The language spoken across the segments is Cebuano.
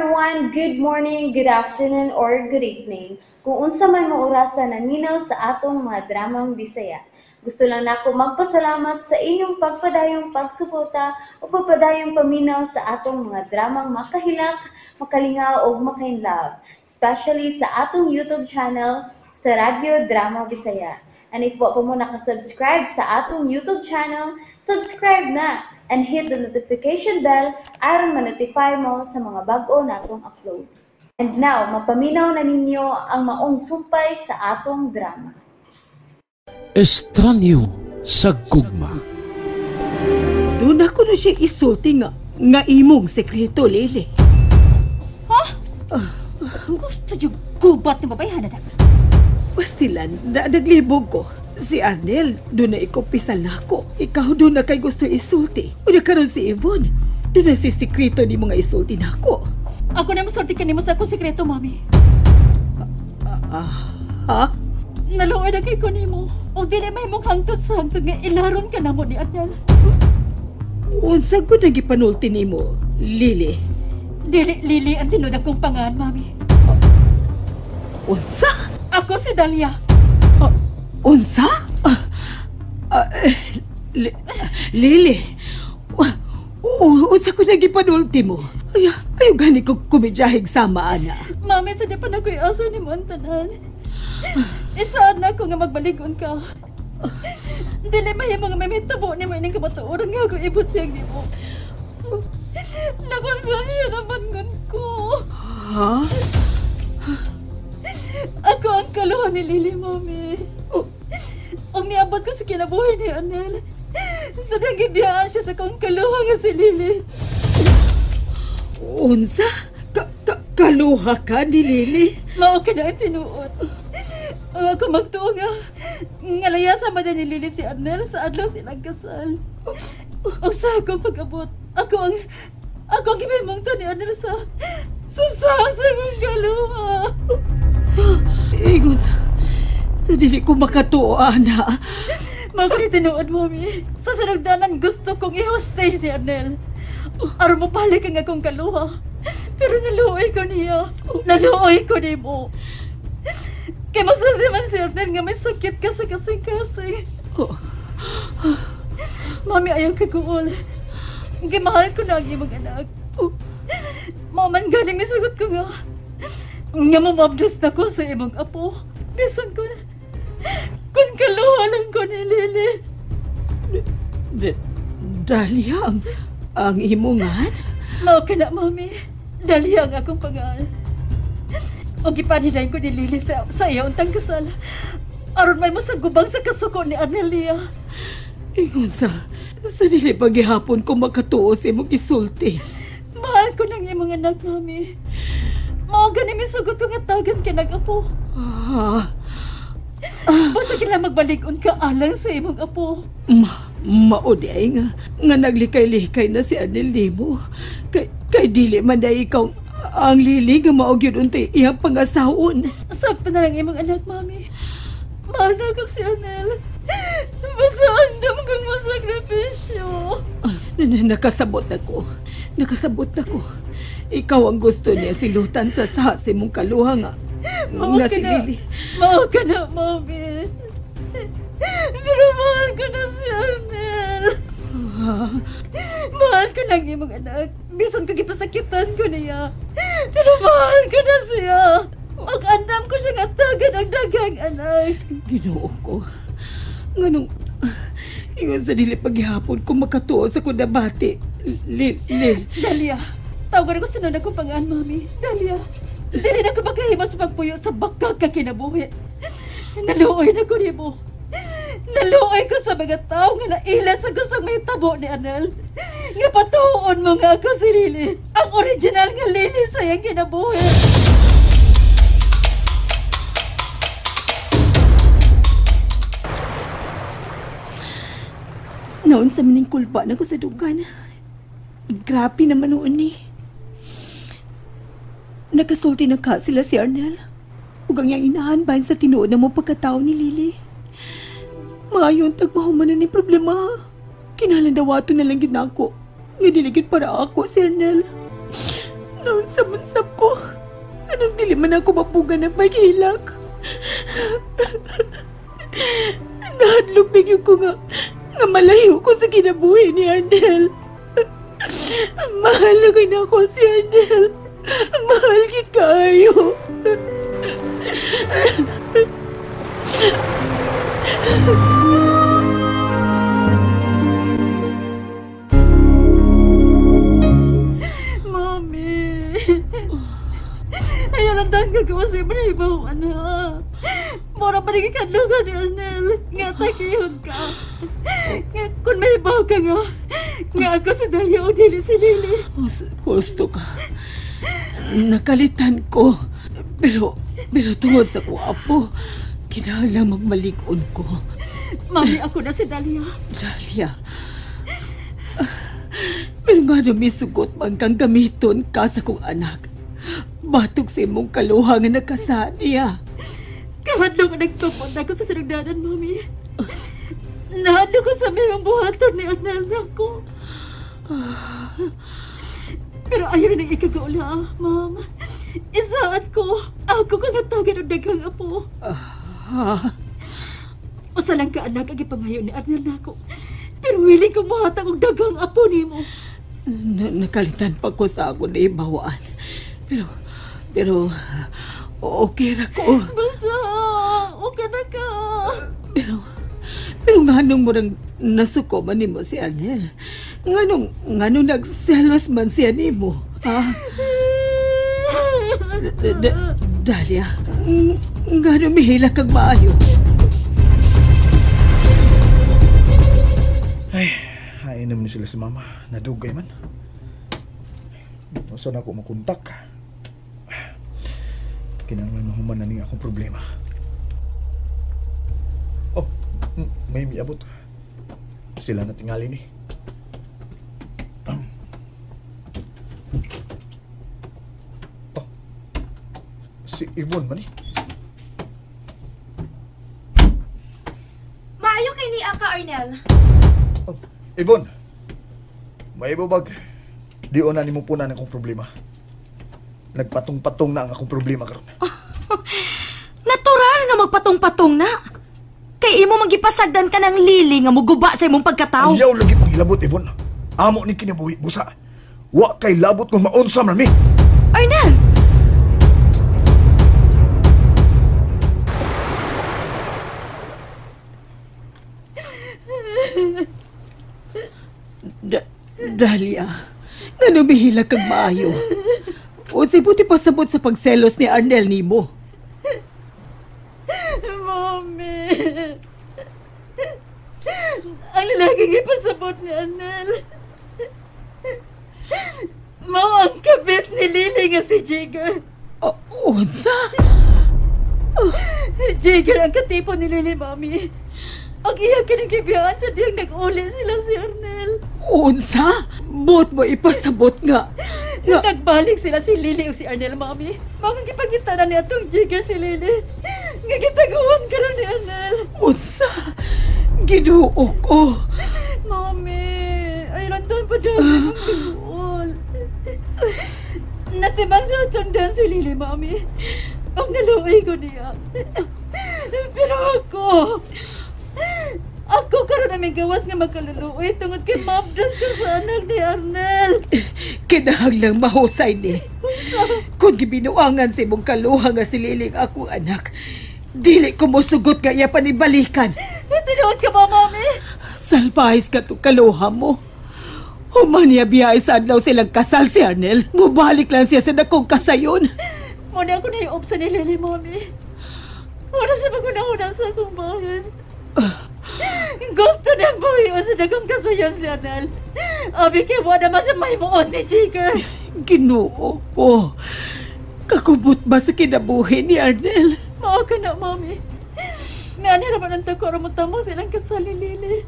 Everyone! Good morning, good afternoon, or good evening. Kung unsa man mo orasa naminaw sa atong mga dramang Bisaya. Gusto lang nako magpasalamat sa inyong pagpadayong pagsuporta o pagpadayong paminaw sa atong mga dramang makahilak, makalingaw o makainlove, especially sa atong YouTube channel sa Radyo Drama Bisaya. And if wa pa mo nakasubscribe sa atong YouTube channel, subscribe na and hit the notification bell aron ma-notify mo sa mga bag-o natong uploads. And now, mapaminaw na ninyo ang maong sumpay sa atong drama. Estranyo sa gugma. Doon ako na siya isulti nga, nga imong sekreto, Lele. Ha? Gusto yung gubat na babae, hanada. Pastilan, naglibog ko. Si Arnel, doon na ikupisal na ako. Ikaw doon na kay gusto isulti. O na karon si Yvonne, doon na si sekreto ni mga isulti na ako. Ako na masulti ka nimo sa akong sekreto, Mami. Ha? Naluoy na kay ko nimo. O dili may mong hangtod sa hangtod nga ilaron ka na mo ni Arnel. Unsa ko nagipanulti nimo, Lili? Dili, Lili, ang tinud akong pangan, Mami. Unsa? Ako si Dalia. Unsa? Lili, unsa ko nagipanulti mo? Ay, ayaw gani ko kumidyahig sama, ana. Mami, sa di pa na ko'y aso ni mo ang tanan. Isaan na ko nga magbaligon ka. Dili mahimo nga may mitabo ni mo ining kamatuoran nga ako ibot siya ni mo. Nakonsensya naman ngun ko. Ha? Ako ang kaluha ni Lily, Mami. Ang miabot ko sa kinabuhi ni Anel. Sa nagibiyaan siya sa kong kaluha nga si Lily. Unsa? Kaluha ka ni Lily? Mao ka na ang tinuod. Ang ako magtuo nga, ngalaya sa man ni Lily si Arnel sa adlaw silang kasal. Og sa akong pag-abot, ako ang gimimong to ni Arnel sa sasang kaluha. Ingon sa dili ko makatuo, ana. Mao ka ni tinuod, Mami. Sa sinugdanan gusto kong i-hostage ni Arnel. Aron mo balik ang akong kaluha. Pero naluoy ko niya. Naluoy ko ni mo. Kaya masulti man si Arnel nga may sakit ka sa kasing-kasing. Oh. Mami, ayaw kaguol. Gimahal ko na ang imong anak. Oh. Maman galing may sagot ko nga. Nga mamabdos na ko sa imong apo. Bisan ko na. Kung kaluha lang ko ni Lily. Dalia, ang imongan? Mao ka na, Mami. Dalia ang akong pangalan. O gipaniday ko ni Lily sa iyo untang kasal. Aron may masagubang sa kasuko ni Arnelia. Ingon sa dili paghihapon ko makatuo sa imong isulti. Mahal ko nang imong anak, Mami. Mao gani misugot ko nga tagan kay nag-apo. Basta kailangan magbalik-on ka alang sa imong apo. Mao di ay nga naglikay-likay na si Arnel nimo. Kay dili man day ikaw ang Lili nga mao gyud untay iyang pangasawon. Sakto na lang imong anak, Mami. Mahal na ko si Arnel. Basta andam kong masakripisyo. Nakasabot ako. Nakasabot ako. Ikaw ang gusto niya silutan sa sa imong kaluha nga. Nga si Lili. Mao ka na, Mami. Pero mahal ko na si Arnel. Mahal ko na ang imong anak. Bisan ko gipasakitan ko niya. Pero mahal ko na siya. Ang andam ko siyang atagan ang daghang anak. Ginoo ko. Nganong ingon sa dili paghihapon ko makatuo sa kundabati. Lil. Dalia, tawagan ko sa nun akong pangaan, Mami. Dalia, dili na ko makahimo sa pagpuyo sa bakag ka kinabuhi. Naluoy na ko nimo. Naluoy ko sa mga tao nga naila sa gustong may tabo ni Anel. Nga patuon mo nga ako si Lily. Ang original nga Lily sa iyang kinabuhi. Naon sa mining kulba na ko sa dugan. Grabe naman noon ni. Nakasulti na ka sila si Arnel. Ug ang iyang inahan bahin sa tinuod na mo pagkatao ni Lily. Maayon tagmahuman na ni problema. Kinahanglan dawato na lang gid nako. Nga dili gid para ako si Arnel. Naon sa man sa Dili man ako mapugan ng paghilak. Nahadlok na yun ko nga malayo ko sa kinabuhi ni Arnel. Mahal na kayo na ako si Arnel. Mahal kit kaayo. Mami, ayaw lang dahil gagawa sa iba na ibang anak. Mura pa rin ikadlugan ni Arnel. Nga takihon ka. Nga kung may ibaw ka nga, nga ako si Dahlia o dili si Lily. Husto ka. Nakalitan ko. Pero tungod sa ko, apo, kinahanglan magmalig-on ko. Mami, ako na si Dahlia. Dahlia. Pero nga numisugot man kang gamiton ka sa kong anak. Batok sa imong kaluha nga nakasaniya. Kahadlok ang nagtupod ako sa sinugdanan, Mami. Nahadlok ko sa may buhaton ni Arnel nako. Pero ayaw na ikagaula, Ma'am. Isaat ko, ako kang hatagan og daghang apo. Usa lang ka anak ang ipangayo ni Arnel nako. Pero willing ko mohatag og daghang apo nimo. Nakalitan pa ko sa ako na ibawaan. Pero okay ra ko. Basta, okay na ka. Pero nganong murang nasuko man nimo si Arnel? Nganong nagselos man siya nimo? Ha? Dahlia, nganong mihila kag maayo? Ay, hain naman sila si Mama. Nadugay man. Saan ako makontak? Kinahanglan mahuman na ning akong problema. Oh, may miabot. Sila na tingali ni. Oh, si Yvonne man eh. Maayo kay ni Aka, Arnel. Oh, Yvonne, may ibabag. Di na nimo punan akong problema. Nagpatong-patong na ang akong problema karon. Natural nga magpatong-patong na. Kay imo manggipasagdan ka ng lili nga muguba sa imong pagkatao. Ayaw lagi panghilabot, Yvonne. Amo ni kinabuhi busa. Wa kay labot kung maunsa man mi. Arnel! Dahlia, ngano mihila kag maayo? O si buti pasabot sa pagselos ni Arnel nimo. Mami, ang lalaking ipasabot ni Arnel, mao ang kabit ni Lily nga si Jigger. Unsa? Jigger ang katipo ni Lily, Mami. Ang iya kinikibiyaan sa diyang nag-uli sila si Arnel. Unsa? Buot mo ipasabot nga. Nagbalik sila si Lily o si Arnel, Mami. Mga gipangita na ni atong Jigger si Lily. Nga gitaguan karon ni Arnel. Unsa? Ginoo ko. Mami, ay rantan pa dami mong biguol. Nasibang siya sundan si Lily, Mami. Ang naluoy ko niya. Pero ako karon aming gawas nga makaluluoy tungod kay mabdas ko sa anak ni Arnel. Kinahanglang mahusay ni. Kung gibinuangan sa imong kaluha nga si Lily ang akong anak, dili ko mosugot nga iya panibalikan. Tinuod ka ba, Mami? Salpahis ka itong kaluha mo. Human niya biyahe sa adlaw silang kasal si Arnel. Mubalik lang siya sa dakong kasayon. Muna ako naiup sa ni Lily, Mami. Wala siya magunahuna sa akong bayan. Gusto niyang buhion sa dagang kasayon si Arnel. Abi kay wala naman siya mahimuon ni Jigger. Ginoo ko. Kakubot ba sa kinabuhi ni Arnel? Mao ka na, Mami. May anira ba ng takora mo tamo silang kasal ni Lily?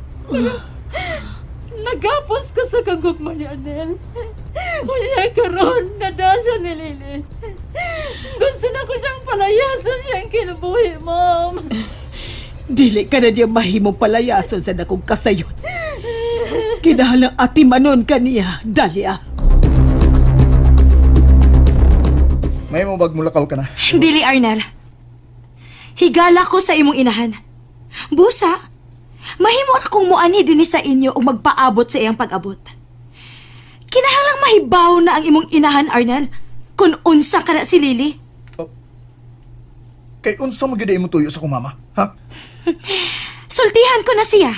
Nagapos ko sa kagugma ni Arnel. Unya karon, nada siya ni Lily. Gusto na ko siyang palayason siyang kinabuhi, Ma'am. Dili ka na niya mahimong palayason sa dakong kasayon. Kinahalang atimanon ka niya, Dahlia. May mo bag mulakaw ka na? Dili, Arnel. Higala ko sa imong inahan. Busa, mahimo ra kong muanhi dinhi sa inyo ug magpaabot sa iyang pag-abot. Kinahanglang mahibaw na ang imong inahan, Arnel, kung unsa ka na si Lily. Oh, kay unsa man gyud imong tuyo sa akong mama, ha? Sultihan ko na siya.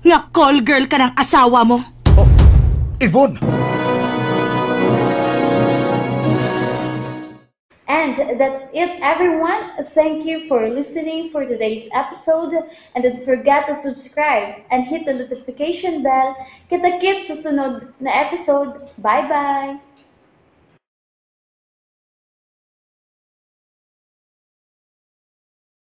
Nga call girl ka ng asawa mo. Oh, Yvonne! And that's it, everyone. Thank you for listening for today's episode. And don't forget to subscribe and hit the notification bell. Kita-kits sa sunod na episode. Bye-bye!